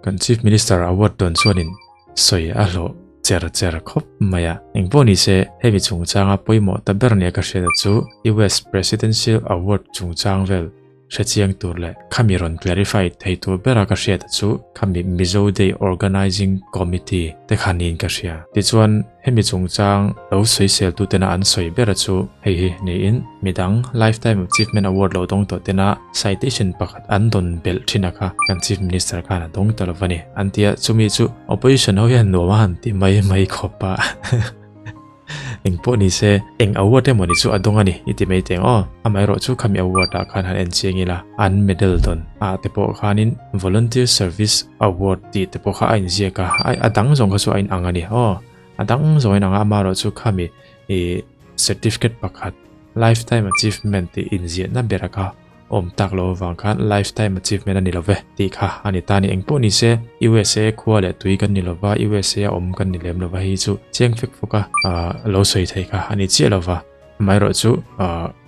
Kan Chief Minister award dawn chuanin sawi a hlawh cher cher khawp mai a. Engpawh ni se, hemi chungchanga pawimawh ta ber nia ka hriat chu US Presidential Award chungchang vel hrechiang tur leh khami rawn clarify thei tur bera ka hriat chu khami Mizo Day Organizing Committee te kha niin ka hria. Tichuan, hemi chungchang lo sawisel tutena an sawi bera chu hei hi niin midang Lifetime Achievement Award lo dawng tawh tena citation pakhat an dawn belh thin a kha kan Chief Minister khan a dawng ta lo va ni an ti a, chumi chu Opposition ho hian nuam a han ti mai mai khawp a. Engpawh ni se, eng award emaw ni chu a dawng a ni i ti mai teng aw. Amaherawh chu khami award ah khan han en chiang ila, an medal dawn ah te pawh khanin Volunteer Service Award tih te pawh kha a inziak a, a dang zawng kha chu a inang a ni aw. A dang zawng a inang a, amaherawh chu khami ih certificate pakhat Lifetime Achievement tih inziahna bera kha awm tak loh avang khan lifetime achievement a ni lo ve tih kha a ni ta a ni. Engpawh ni se USA khua leh tui kan ni lo va, USA a awm kan ni lem lo va, hei chu chiang fek fawk a lo sawi thei kha a ni chiah lo va. Amaherawhchu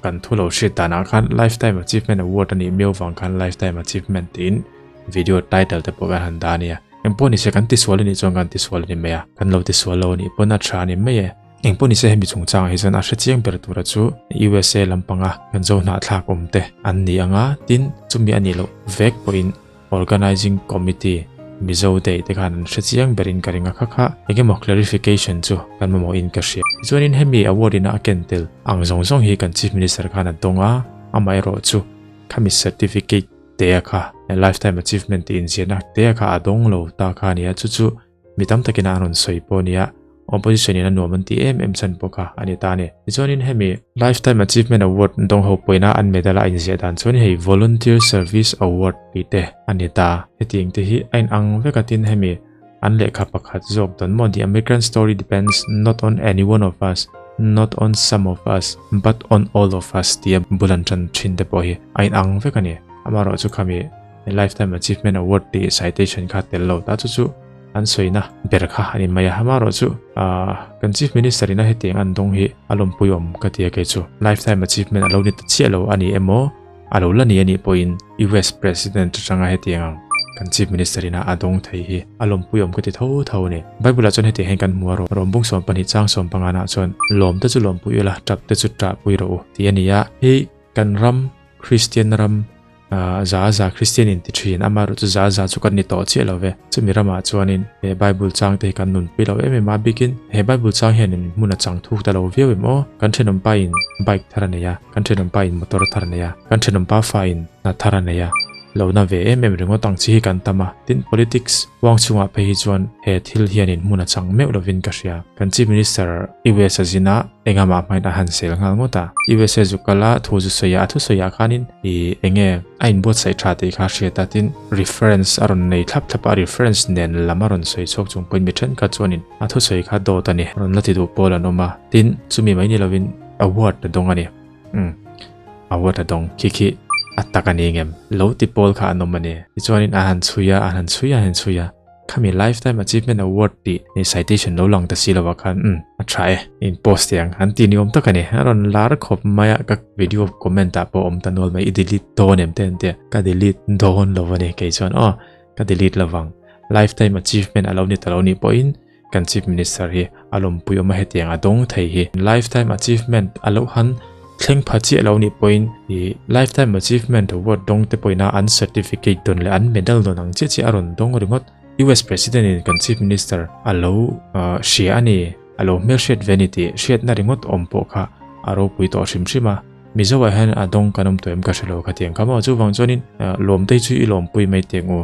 kan thu lo hriat danah khan lifetime achievement award a nih miau vang khan lifetime achievement tiin video title te pawh kan han dah a nia. Engpawh ni se kan tisual a nih chuan kan tisual a ni mai a, kan lo tisual lo a nih pawn a tha a ni mai e. Engpawh nise hemi chungchangah hi chuan a hre chiang ber tura chu USA lampanga kan zo hnahthlak awm te an ni ang a, tin chumi a nih loh vek pawhin Organizing Committee Mizo Day te khan an hre chiang berin ka ring a kha kha engemaw clarification chu kan mamawhin ka hria. Tichuanin hemi award ina a ken tel ang zawng zawng hi kan Chief Minister khan a dawng a, amaherawh chu khami certificate te a kha Lifetime Achievement tih inziahna te a kha a dawng lo ta kha a ni a, chu chu Mi tam takin a rawn sawi pawh a nia, opposition in a nuam an ti em em chhan pawh kha a ni ta a ni. Tichuanin hemi Lifetime Achievement Award dawng ho pawina an medal a inziah dan chuan hei Volunteer Service Award tih te a ni ta. Hetiang te hi a inang vek a tin hemi an lehkha pakhat zawk dawn maw The American story depends not on any one of us, not on some of us, but on all of us tia bul an tan thin te pawh hi a inang vek a ni. Amaherawhchu khami Lifetime Achievement Award tih citation kha tel lo ta chu chu an sawina ber kha a ni mai a. Amaherawhchu kan Chief Minister ina hetiang an dawng hi a lawmpui awm ka ti a kei chu. Lifetime Achievement a lo ni ta chiah lo a ni emaw a lo la ni a nih pawhin US President atanga hetiang ang kan Chief Minister ina a dawng thei hi a lawmpui awm ka ti tho tho a ni. Bible ah chuan hetiang hian kan hmu a rawh bung 12 chang 15 ah chuan lawm te chu lawmpui ula tap te chu tahpui rawh u tih a ni a. Hei kan ram Kristian ram za za Kristian in ti thin amaherawh chu za za chu kan ni tawh chiah lo ve. Chumi ramah chuanin he Bible chang te hi kan nunpui lo em em a bikin he Bible chang hianin hmun a chang thuk ta lo viau em aw. Kan thenawm pa in bike thar a nei a, kan thenawm pa in motor thar a nei a, kan thenawm pa fa in hna thar a nei a. Lo na ve em em ringawt ang chi hi kan tam a. Tin politics huang chungah phei hi chuan he thil hianin hmun a chang meuh lovin ka hria. Kan Chief Minister US a zin a. Engah hmain a han sel nghal ngawt a. USA zu kal a, thu zu sawi a, a thusawi ah khanin ih enge a inbuatsaih tha tih kha a hriat a, tin reference a rawn nei thlap thlap a, reference nen lam a rawn sawi chhuak chung pawhin mi thenkhat chuanin a thusawi kha dawt a ni, rawn la ti duh pawl an awm a, tin chumi mai ni lovin award a dawng a ni, umm award a dawng khi khi a tak a ni ngem lo ti pawl kha an awm a ni. Tichuanin a han chhui a, a han chhui a, a han chhui a. Khami Lifetime Achievement Award tih ni citation lo lang ta si lova khan umm a tha e. In post teh ang an ti ni awm tak a ni. A rawn lar khawp mai a, ka video comment ah pawh awm ta nual mai i delete dawn em te an tia. Ka delete dawn lo a ni kei chuan aw ka delete lovang. Lifetime Achievement a lo ni ta lo nih pawhin kan Chief Minister hi a lawmpui awm a hetiang a dawng thei hi. Lifetime Achievement a lo han Thleng pha chiah lo nih pawhin ih Lifetime Achievement Award dawng te pawhin a an certificate dawn leh an medal dawn ang chiah chiah a rawn dawng ringawt. US President in kan Chief Minister a lo hria a ni, a lo hmelhriat ve a ni tih hriatna ringawt awm pawh kha a ropui tawh hrim hrim a. Mizo ah hian a dawng kan awm tawh em ka hre lo khatiang kha maw chuvang chuanin lawmte hi chu i lawmpui mai teh ang u.